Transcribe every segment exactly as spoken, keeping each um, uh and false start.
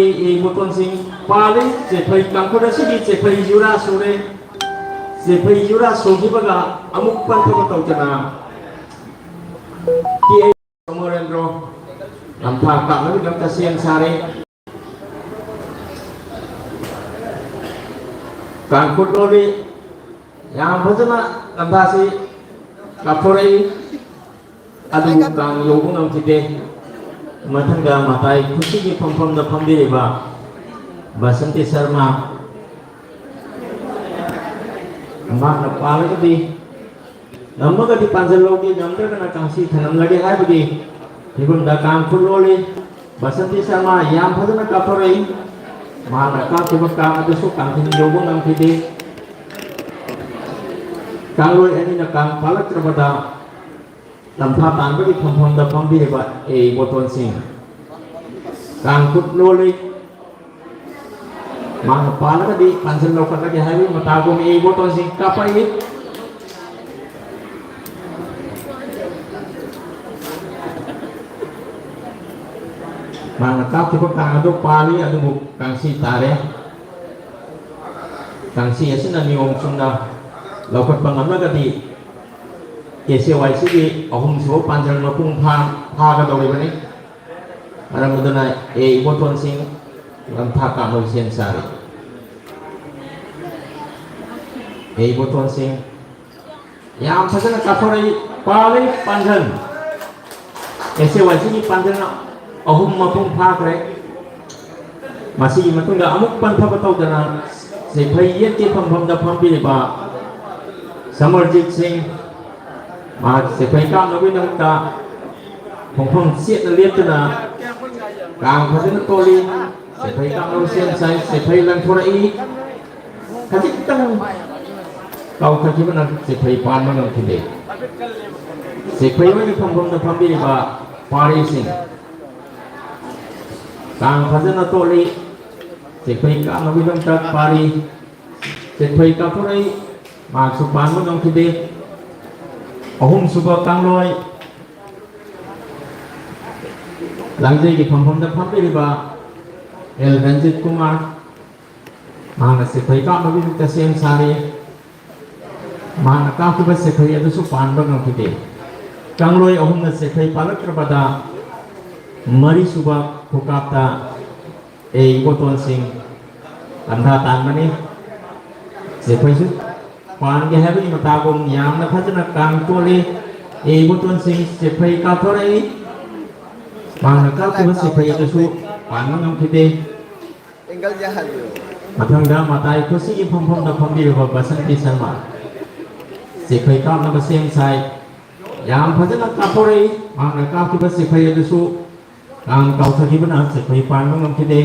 ꯑꯦ ꯃꯣꯇꯣꯟꯁꯤꯡ ꯄꯥꯜꯂꯤ꯫ ꯆꯦꯐꯩ ꯀꯥꯡꯈꯨꯠ ꯑꯁꯤꯒꯤ ꯆꯦꯐꯩ ꯖꯨꯔꯥ ꯁꯨꯔꯦ꯫ ꯆꯦꯐꯩ ꯖꯨꯔꯥ ꯁꯨꯈꯤꯕꯒ ꯑꯃꯨꯛ ꯄꯟꯊꯕ ꯇꯧꯗꯅ ꯇꯤ ꯑꯦ ꯑꯃꯔꯦꯟꯗ꯭ꯔꯣ ꯂꯝꯐꯥ ꯀꯥꯞꯅꯕꯒꯤꯗꯃꯛꯇ ꯁꯦꯝ ꯁꯥꯔꯦ꯫ ꯀꯥꯡꯈꯨꯠ ꯂꯣꯜꯂꯤ꯫ ꯌꯥꯝ ꯐꯖꯅ ꯂꯝꯐꯥꯁꯤ ꯀꯥꯞꯊꯣꯔꯛꯏ꯫ ꯑꯗꯨꯕꯨ ꯀꯥꯡ ꯌꯧꯕ ꯉꯝꯈꯤꯗꯦ꯫ ꯃꯊꯪꯗ ꯃꯇꯥꯏ ꯈꯨꯠꯁꯤꯒꯤ ꯐꯝꯐꯝꯗ ꯐꯝꯕꯤꯔꯤꯕ ꯕꯁꯟꯇꯤ ꯁꯔꯃ, ꯃꯍꯥꯛꯅ ꯄꯥꯜꯂꯒꯗꯤ, ꯉꯝꯃꯒꯗꯤ ꯄꯥꯟꯖꯜ ꯂꯧꯒꯦ, ꯉꯝꯗ꯭ꯔꯒꯅ ꯀꯥꯡꯁꯤ ꯊꯅꯝꯂꯒꯦ ꯍꯥꯏꯕꯒꯤ ꯐꯤꯕꯝꯗ ꯀꯥꯡ ꯈꯨꯠ ꯂꯣꯜꯂꯤ꯫ ꯕꯁꯟꯇꯤ ꯁꯔꯃ ꯌꯥꯝ ꯐꯖꯅ ꯀꯥꯞꯊꯣꯔꯛꯏ꯫ ꯃꯍꯥꯛꯅ ꯀꯥꯞꯈꯤꯕ ꯀꯥꯡ ꯑꯗꯨꯁꯨ ꯀꯥꯡꯈꯤꯟ ꯌꯧꯕ ꯉꯝꯈꯤꯗꯦ꯫ ꯀꯥꯡꯂꯣꯏ ꯑꯅꯤꯅ ꯀꯥꯡ ꯄꯥꯜꯂꯛꯇ꯭ꯔꯕꯗ ꯂꯝꯐꯥ ꯇꯥꯟꯕꯒꯤ ꯐꯝꯐꯝꯗ ꯐꯝꯕꯤꯔꯤꯕ ꯑꯦ ꯏꯕꯣꯇꯣꯟꯁꯤꯡ ꯀꯥꯡ ꯈꯨꯠ ꯂꯣꯜꯂꯤ꯫ ꯃꯥꯅ ꯄꯥꯜꯂꯒꯗꯤ ꯄꯥꯟꯖꯤꯜ ꯂꯧꯈꯠꯂꯒꯦ ꯍꯥꯏꯕꯒꯤ ꯃꯇꯥꯒꯨꯝ ꯑꯦ ꯏꯕꯣꯇꯣꯟꯁꯤꯡ ꯀꯥꯞꯄꯛꯏ꯫ ꯃꯥꯅ ꯀꯥꯞꯈꯤꯕ ꯀꯥꯡ ꯑꯗꯨ ꯄꯥꯜꯂꯤ, ꯑꯗꯨꯕꯨ ꯀꯥꯡꯁꯤ ꯇꯥꯔꯦ꯫ ꯀꯥꯡꯁꯤ ꯑꯁꯤꯅ ꯅꯤꯌꯣꯝ ꯆꯨꯝꯅ ꯂꯧꯈꯠꯄ ꯉꯝꯂꯒꯗꯤ ꯑꯦ ꯁꯤ ꯋꯥꯏ ꯁꯤꯒꯤ ꯑꯍꯨꯝꯁꯨꯕ ꯄꯥꯟꯖꯜ ꯃꯄꯨꯡ ꯐꯥ-, ꯐꯥꯒꯗꯧꯔꯤꯕꯅꯤ꯫ ꯃꯔꯝ ꯑꯗꯨꯅ ꯑꯦ ꯏꯕꯣꯇꯣꯟꯁꯤꯡ ꯂꯝꯊꯥ ꯀꯥꯞꯅꯕ ꯁꯦꯝ ꯁꯥꯔꯤ꯫ ꯑꯦ ꯏꯕꯣꯇꯣꯟꯁꯤꯡ ꯌꯥꯝ ꯐꯖꯅ ꯀꯥꯞꯊꯣꯔꯛꯏ꯫ ꯄꯥꯜꯂꯤ ꯄꯥꯟꯖꯟ꯫ ꯑꯦꯁ ꯑꯦ ꯋꯥꯏ ꯁꯤꯒꯤ ꯄꯥꯟꯖꯟ ꯑꯍꯨꯝ ꯃꯄꯨꯡ ꯐꯥꯈ꯭ꯔꯦ꯫ ꯃꯁꯤꯒꯤ ꯃꯇꯨꯡꯗ ꯑꯃꯨꯛ ꯄꯟꯊꯕ ꯇꯧꯗꯅ ꯆꯦꯐꯩ ꯌꯦꯠꯀꯤ ꯐꯝꯐꯝꯗ ꯐꯝꯕꯤꯔꯤꯕ ꯁꯃꯔꯖꯤꯠ ꯁꯤꯡ, ꯃꯍꯥꯛ ꯆꯦꯐꯩ ꯀꯥꯞꯅꯕꯒꯤꯗꯃꯛꯇ ꯈꯣꯡꯐꯝ ꯆꯦꯠꯅ ꯂꯦꯞꯇꯨꯅ ꯀꯥꯡ ꯐꯖꯅ ꯇꯣꯜꯂꯤ꯫ ꯆꯦꯐꯩ ꯀꯥꯞꯅꯕ ꯁꯦꯝ ꯁꯥꯏ꯫ ꯆꯦꯐꯩ ꯂꯪꯊꯣꯔꯛꯏ꯫ ꯈꯖꯤꯛꯇꯪ ꯀꯥꯎꯊꯈꯤꯕꯅ ꯆꯦꯐꯩ ꯄꯥꯟꯕ ꯉꯝꯈꯤꯗꯦ꯫ ꯆꯦꯐꯩ ꯑꯣꯏꯅ ꯐꯝꯐꯝꯗ ꯐꯝꯕꯤꯔꯤꯕ ꯄꯥꯔꯤꯁꯤꯡ ꯀꯥꯡ ꯐꯖꯅ ꯇꯣꯠꯂꯤ꯫ ꯆꯦꯐꯩ ꯀꯥꯞꯅꯕꯒꯤꯗꯃꯛꯇ ꯄꯥꯔꯤ꯫ ꯆꯦꯐꯩ ꯀꯥꯞꯊꯣꯔꯛꯏ꯫ ꯃꯍꯥꯛꯁꯨ ꯄꯥꯟꯕ ꯉꯝꯈꯤꯗꯦ꯫ ꯑꯍꯨꯝꯁꯨꯕ ꯀꯥꯡꯂꯣꯏ ꯂꯥꯡꯖꯩꯒꯤ ꯐꯝꯐꯝꯗ ꯐꯝꯕꯤꯔꯤꯕ ꯑꯦꯜ ꯔꯟꯖꯤꯠ ꯀꯨꯃꯥꯔ, ꯃꯍꯥꯛꯅ ꯁꯤꯐꯥꯏ ꯀꯥꯞꯅꯕꯒꯤꯗꯃꯛꯇ ꯁꯦꯝ ꯁꯥꯔꯤ꯫ ꯃꯍꯥꯛꯅ ꯀꯥꯞꯈꯤꯕ ꯁꯤꯐꯥꯏ ꯑꯗꯨꯁꯨ ꯄꯥꯟꯕ ꯉꯝꯈꯤꯗꯦ꯫ ꯀꯥꯡꯂꯣꯏ ꯑꯍꯨꯝꯅ ꯁꯤꯐꯥꯏ ꯄꯥꯜꯂꯛꯇ꯭ꯔꯕꯗ, ꯃꯔꯤꯁꯨꯕ ꯈꯨꯀꯥꯞꯇ ꯑꯦ ꯏꯕꯣꯇꯣꯟꯁꯤꯡ ꯂꯝꯊꯥ ꯇꯥꯟꯕꯅꯤ꯫ ꯁꯤꯐꯥꯏꯁꯨ ꯄꯥꯟꯒꯦ ꯍꯥꯏꯕꯒꯤ ꯃꯇꯥꯒꯨꯝ ꯌꯥꯝꯅ ꯐꯖꯅ ꯀꯥꯡ ꯇꯣꯜꯂꯤ꯫ ꯑꯦ ꯏꯕꯣꯇꯣꯟꯁꯤꯡ ꯁꯤꯐꯥꯏ ꯀꯥꯞꯊꯣꯔꯛꯏ꯫ ꯃꯍꯥꯛꯅ ꯀꯥꯞꯈꯤꯕ ꯁꯤꯐꯥꯏ ꯑꯗꯨꯁꯨ ꯄꯥꯟꯕ ꯉꯝꯈꯤꯗꯦ꯫ ꯑꯦꯡꯒꯜ ꯌꯥꯍꯜꯂꯨ꯫ ꯃꯊꯪꯗ ꯃꯇꯥꯏ ꯈꯨꯠꯁꯤꯒꯤ ꯐꯝꯐꯝꯗ ꯐꯝꯕꯤꯔꯤꯕ ꯕꯁꯟꯇꯤ ꯁꯔꯃ ꯁꯤꯐꯥꯏ ꯀꯥꯞꯅꯕ ꯁꯦꯝ ꯁꯥꯏ꯫ ꯌꯥꯝ ꯐꯖꯅ ꯀꯥꯞꯊꯣꯔꯛꯏ꯫ ꯃꯍꯥꯛꯅ ꯀꯥꯞꯈꯤꯕ ꯁꯤꯐꯥꯏ ꯑꯗꯨꯁꯨ ꯀꯥꯡ ꯀꯥꯎꯊꯈꯤꯕꯅ ꯁꯤꯐꯥꯏ ꯄꯥꯟꯕ ꯉꯝꯈꯤꯗꯦ꯫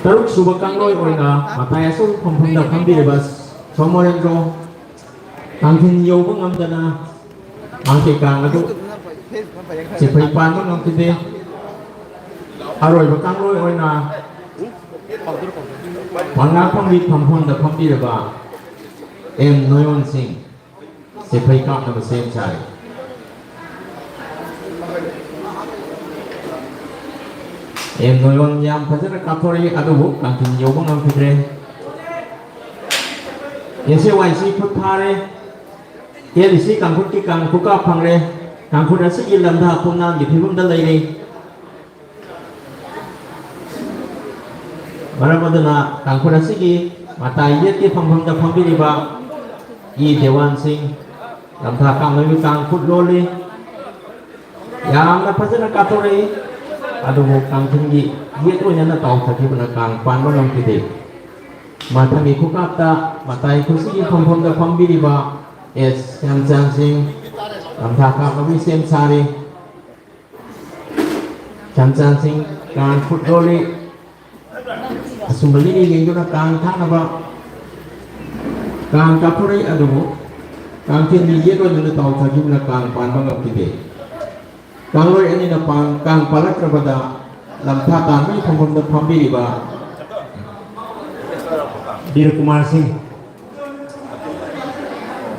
ꯇꯔꯨꯛ ꯁꯨꯕ ꯀꯥꯡꯂꯣꯏ ꯑꯣꯏꯅ ꯃꯇꯥꯏ ꯑꯆꯧꯕ ꯐꯝꯐꯝꯗ ꯐꯝꯕꯤꯔꯤꯕ ꯁꯣꯃꯣꯔꯦꯟꯗ꯭ꯔꯣ ꯀꯥꯡꯊꯤꯟ ꯌꯧꯕ ꯉꯝꯗꯅ ꯃꯍꯥꯛꯀꯤ ꯀꯥꯡ ꯑꯗꯨ ꯁꯤꯐꯥꯏ ꯄꯥꯟꯕ ꯉꯝꯈꯤꯗꯦ꯫ ꯑꯔꯣꯏꯕ ꯀꯥꯡꯂꯣꯏ ꯑꯣꯏꯅ ꯃꯉꯥ ꯐꯝꯕꯤ ꯐꯝꯐꯝꯗ ꯐꯝꯕꯤꯔꯕ ꯑꯦꯝ ꯅꯣꯌꯣꯟ ꯁꯤꯡ ꯁꯤꯐꯥꯏ ꯀꯥꯞꯅꯕ ꯁꯦꯝ ꯁꯥꯔꯤ꯫ ꯑꯦꯝ ꯅꯣꯌꯣꯟ ꯌꯥꯝ ꯐꯖꯅ ꯀꯥꯞꯊꯣꯔꯛꯏ, ꯑꯗꯨꯕꯨ ꯀꯥꯡꯊꯤꯟ ꯌꯧꯕ ꯉꯝꯈꯤꯗ꯭ꯔꯦ꯫ ꯑꯦꯁ ꯑꯦ ꯋꯥꯏ ꯁꯤ ꯈꯨꯠ ꯐꯥꯔꯦ꯫ ꯑꯦꯜ ꯁꯤ ꯀꯥꯡꯈꯨꯠꯀꯤ ꯀꯥꯡ ꯈꯨꯀꯥꯞ ꯐꯪꯂꯦ꯫ ꯀꯥꯡꯈꯨꯠ ꯑꯁꯤꯒꯤ ꯂꯝꯗꯥ ꯄꯨꯝꯅꯥꯟꯒꯤ ꯐꯤꯕꯝꯗ ꯂꯩꯔꯤ꯫ ꯃꯔꯝ ꯑꯗꯨꯅ ꯀꯥꯡꯈꯨꯠ ꯑꯁꯤꯒꯤ ꯃꯇꯥꯏ ꯌꯦꯠꯀꯤ ꯐꯝꯐꯝꯗ ꯐꯝꯕꯤꯔꯤꯕ ꯏ ꯗꯦꯋꯥꯟ ꯁꯤꯡ ꯂꯝꯊꯥ ꯀꯥꯞꯅꯕꯒꯤ ꯀꯥꯡ ꯈꯨꯠ ꯂꯣꯜꯂꯤ꯫ ꯌꯥꯝꯅ ꯐꯖꯅ ꯀꯥꯞꯊꯣꯔꯛꯏ, ꯑꯗꯨꯕꯨ ꯀꯥꯡꯊꯤꯟꯒꯤ ꯌꯦꯠ ꯑꯣꯏꯅꯅ ꯇꯥꯎꯊꯈꯤꯕꯅ ꯀꯥꯡ ꯄꯥꯟꯕ ꯉꯝꯈꯤꯗꯦ꯫ ꯃꯊꯪꯒꯤ ꯈꯨꯀꯥꯞꯇ ꯃꯇꯥꯏ ꯈꯨꯠꯁꯤꯒꯤ ꯐꯝꯐꯝꯗ ꯐꯝꯕꯤꯔꯤꯕ ꯑꯦꯁ ꯁ꯭ꯌꯥꯝꯆꯥꯟ ꯁꯤꯡ ꯂꯝꯊꯥ ꯀꯥꯞꯅꯕꯒꯤ ꯁꯦꯝ ꯁꯥꯔꯤ꯫ ꯁ꯭ꯌꯥꯝꯆꯥꯟ ꯁꯤꯡ ꯀꯥꯡ ꯈꯨꯠ ꯂꯣꯜꯂꯤ꯫ ꯑꯁꯨꯝꯕꯒꯤꯅꯤ ꯌꯦꯡꯗꯨꯅ ꯀꯥꯡ ꯊꯥꯅꯕ ꯀꯥꯡ ꯀꯥꯞꯊꯣꯔꯛꯏ, ꯑꯗꯨꯕꯨ ꯀꯥꯡꯊꯤꯟꯒꯤ ꯌꯦꯠ ꯑꯣꯏꯅꯅ ꯇꯥꯎꯊꯈꯤꯕꯅ ꯀꯥꯡ ꯄꯥꯟꯕ ꯉꯝꯈꯤꯗꯦ꯫ ꯀꯥꯡꯂꯣꯏ ꯑꯅꯤꯅ ꯄꯥꯡ-, ꯀꯥꯡ ꯄꯥꯜꯂꯛꯇ꯭ꯔꯕꯗ ꯂꯝꯊꯥ ꯇꯥꯟꯕꯒꯤ ꯐꯝꯐꯝꯗ ꯐꯝꯕꯤꯔꯤꯕ ꯕꯤꯔꯀꯨꯃꯥꯔ ꯁꯤꯡ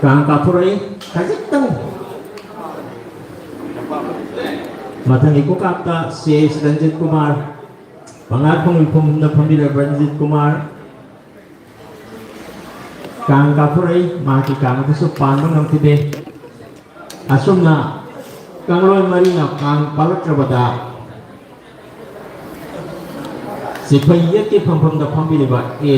ꯀꯥꯡ ꯀꯥꯞꯊꯣꯔꯛꯏ꯫ ꯈꯖꯤꯛꯇꯪ ꯃꯊꯪꯒꯤ ꯈꯣꯡꯀꯥꯞꯇ ꯁꯤ ꯑꯦꯁ ꯔꯟꯖꯤꯠ ꯀꯨꯃꯥꯔ, ꯃꯉꯥ ꯈꯣꯡꯒꯤ ꯐꯝꯐꯝꯗ ꯐꯝꯕꯤꯔꯕ ꯔꯟꯖꯤꯠ ꯀꯨꯃꯥꯔ ꯀꯥꯡ ꯀꯥꯞꯊꯣꯔꯛꯏ꯫ ꯃꯍꯥꯛꯀꯤ ꯀꯥꯡ ꯑꯗꯨꯁꯨ ꯄꯥꯟꯕ ꯉꯝꯈꯤꯗꯦ꯫ ꯑꯁꯨꯝꯅ ꯀꯥꯡꯂꯣꯟ ꯃꯔꯤꯅ ꯀꯥꯡ ꯄꯥꯜꯂꯛꯇ꯭ꯔꯕꯗ ꯁꯤꯐꯥꯏ ꯌꯦꯠꯀꯤ ꯐꯝꯐꯝꯗ ꯐꯝꯕꯤꯔꯤꯕ ꯑꯦ